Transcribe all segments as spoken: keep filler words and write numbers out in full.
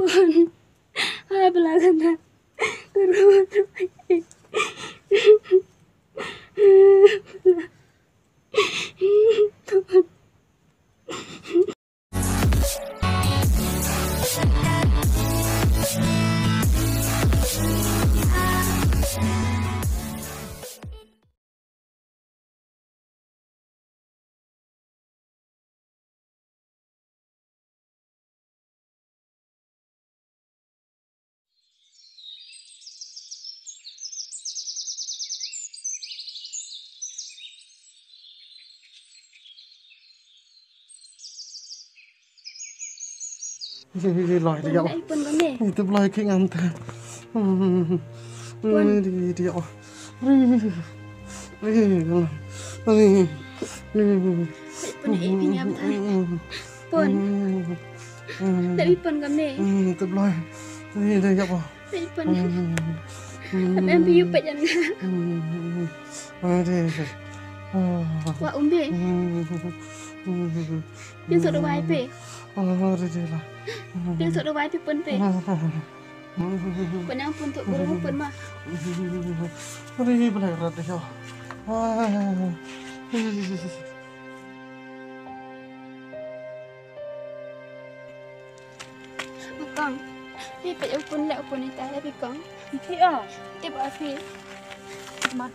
Hai bla gana. Kuru. Ri, ri, ri, lai, ri, Pon, ïa. Ai, pon kane. Ri, tip lai, ki ngam ta. Pon. Ri, ri, ri, ri, ri. Ri, ri, ri, ri. Pon, ai, pon ngam ta. Pon. Ri, ri, pon kane. Ri, tip lai. Ri, ri, ri, ri. Peit pun. Em, em, phi ïoh peit ïa nga. Wa um be. Phi suk dawai phi. Phi suk dawai phi pun phi. Pun, yang pun tu burung pun ma. Ri, balai rat ïa. Kong, phi peit u pun leh u pun ita leh phi kong. Phi ah. Tip ah phi. Ma.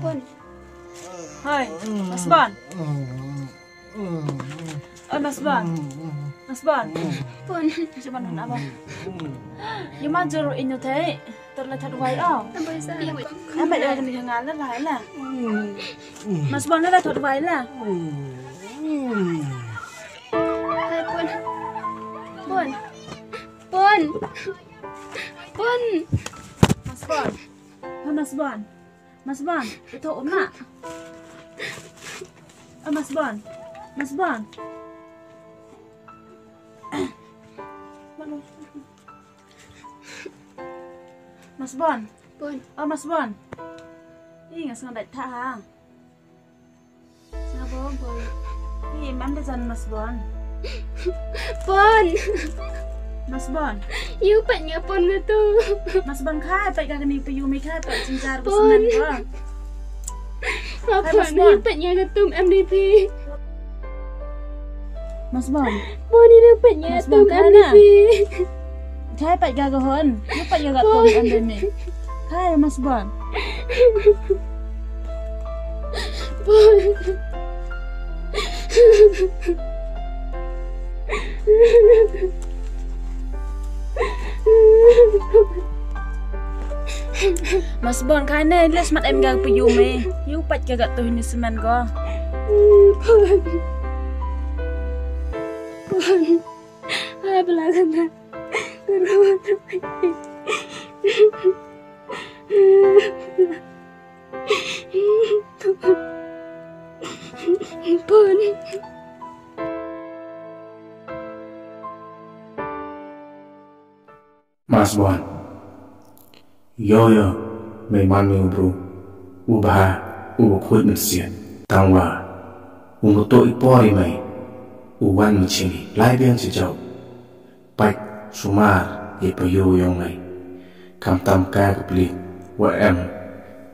Pun. Hai, Masbon. Oi, Masbon. Masbon. Pun. Jom, Masbon. Ïa ma jur ïa u te. Tip lai thot wai o. Em ba ïa ni nga la la la. Masbon la thot wai la. Hai, pun. Pun. Pun. Pun. Masbon. Hai, Masbon. Masbon, ito uma. Hai, Masbon. Masbon. Masbon. Pun. Oh, Masbon. Ih, ngas ngadai ta ha. Nga bo bo. Ih, mam da jan Masbon. Pun. Masbon. Ïa peit nga pun nga tu. Masbon, khai peit ka kani phi ïa me, khai peit jynjar. Pun. Semen ko. Pun, ïa peit nga ka tum M D P. Masbon. Pun, ïa peit nga tum M D P. Khai peit ka ka hon. Ïa peit ka ka tum M D P. Khai Masbon. Masbon, khai ne, les mat em ga phi ïa me. Ïa peit ka ga tu ni semen ko. Hai bla gana. Pun. Masbon. Ïo ïo, me man me u bru u bha, u ba khuid mynsiem. Tangwa u mutto i por i mei u wan mynsiem i lai biang sha jauh. Pait sumar ïa pa ïu yong mei. Kam tam ka ka pli wa em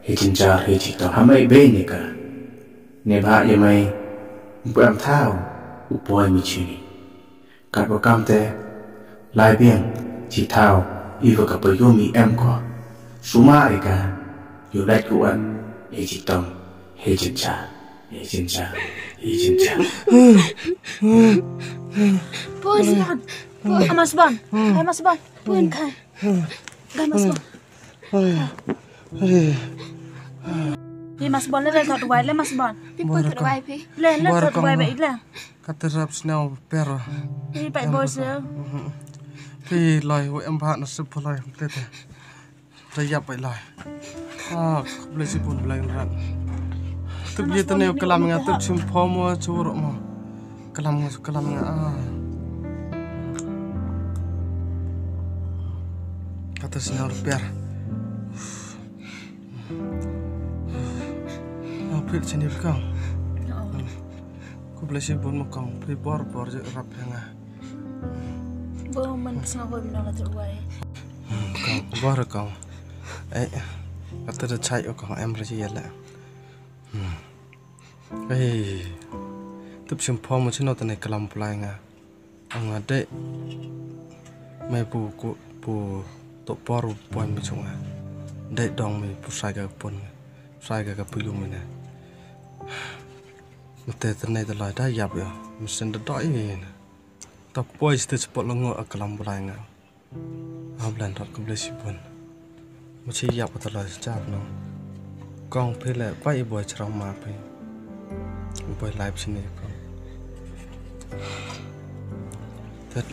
he jinjar he jitong. Ha mei bei ne ka ne bha ïa mei. Mpu em thaw u poi mynsiem i. Katba kam te lai biang shi thaw iwa ka payum i em ko. Sumar ïa ka ïa u lait ko wan he jitong he jinjar he jinjar he jinjar. Pun. Pun. Amas ban. Amas ban. Pun kai. Kai mas ban. Hi mas ban le le thot wai le mas ban. Pi pun thot wai pi. Le le thot wai ba i le. Ka te rap sñiaw per. Phi pait bor sñiaw. Phi lai wa em bha na sep phu lai te te. Te yap pait lai. Ah, khublei shibun Blei Nrang. Tip ye tane klam nga tip sim pho mo churo mo. Klam nga klam nga ah. Kata senior piar. Oh, pit sini kong. Ku blesi bun mo kong. Phi bor bor je rap nga. Bo man snga ko bino la tu wai. Kong bor kong. Eh, kata da chai o kong em raji yala. Ei, tip sim pho mo chino tane klam pulai nga. Anga de. Mai pu ku pu to por pon mi chunga. De dong mi pu sai ga pon. Sai ga ka pilu mi ne. Mate tane da lai da yap ya. Mesin da doi ni. Ta poi sti spot longo a klam pulai nga. Ablan rat ko blesi bun. Mo chi yap ko tala chap no. Kong phi le pai boy chram ma phi. Boy live sini kong. Tet.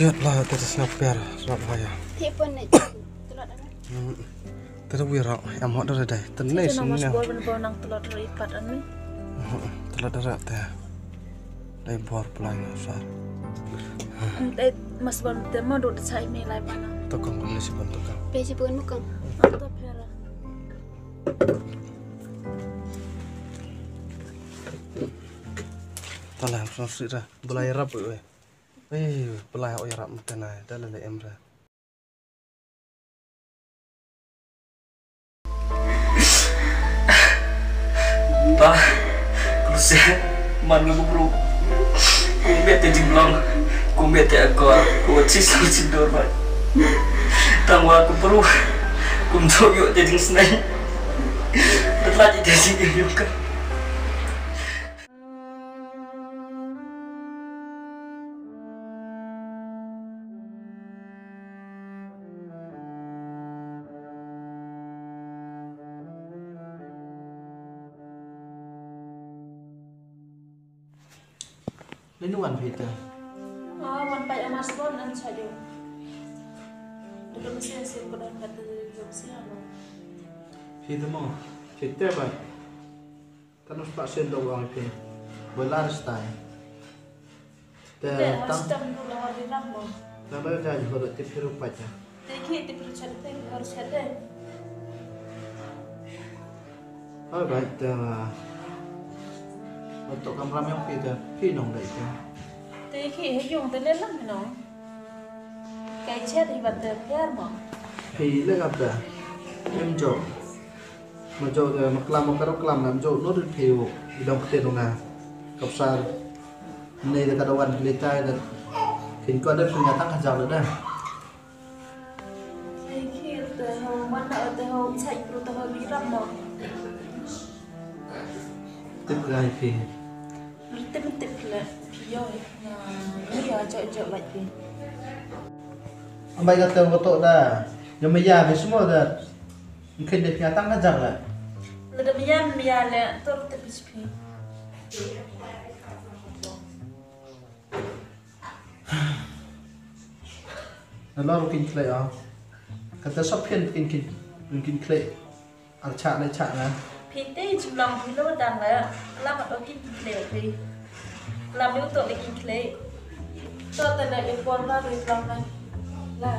Yat la tet snap per rap haya. Thik pun ne. Tulot ana. Tet wi rap em hot dare dai. Tet ne sini. Mas bor ben bor nang tulot ri pat ani. Tulot dare te. Dai bor pulai nga sar. Dai mas bor te ma dot sai me lai bana. Tokang ko lesi ban tokang. Pe si pun mukang. Anto pera. Tala so sira. Bulai rap we. Eh, bulai o yarap mutana. Dala le emra. Ba, kluse man nga bubru. Kum bete jinglong, kum bete akor, kum chis chis dor ba. Tang wa kum bru, kum jo yo te jing snai. Betlaj te jing yo ka. Lenu wan phi te? Ah, wan pai amas bon an sa jo. Dulu mesti hasil ko dan kata dulu mesti ano. Phi te mo, phi te ba. Kan us pak sen dong wang phi. Bolar stai. Te tam tam dulu hari nak mo. Tang da ja jho da tip phi rupa ja. Te ki tip phi rupa te ki harus ada. Hai bai te. Untuk kamera yang phi te phi nong dai te. Te ki he yung te le lang nong. Kai chet hi ban te piar mo. Phi le kap te. Em jo. Ma jo de ma klam ma karo klam nam jo no de pheu i dong kte dong na. Kap sar. Nei de ka da wan le tai de. Kin ko de phi nga tang ka jao de. Ai khir te ho man da te ho sai pro te ho bi ram mo. Tip rai phi. Tip tip le phi yo. Ni ya jo jo lai phi. Ambai ka te ko to da. Yo me ya be smo da. Mungkin dia punya tang ajar lah. Lada mian mian le tur te P H P. Nalor kin khlei ah. Kata sop kin kin kin kin khlei. Ar cha le cha na. Phi te jumlang phi lo dan la. Lam to kin khlei phi. Lam lu to le kin khlei. To te le por la ri lam la. La.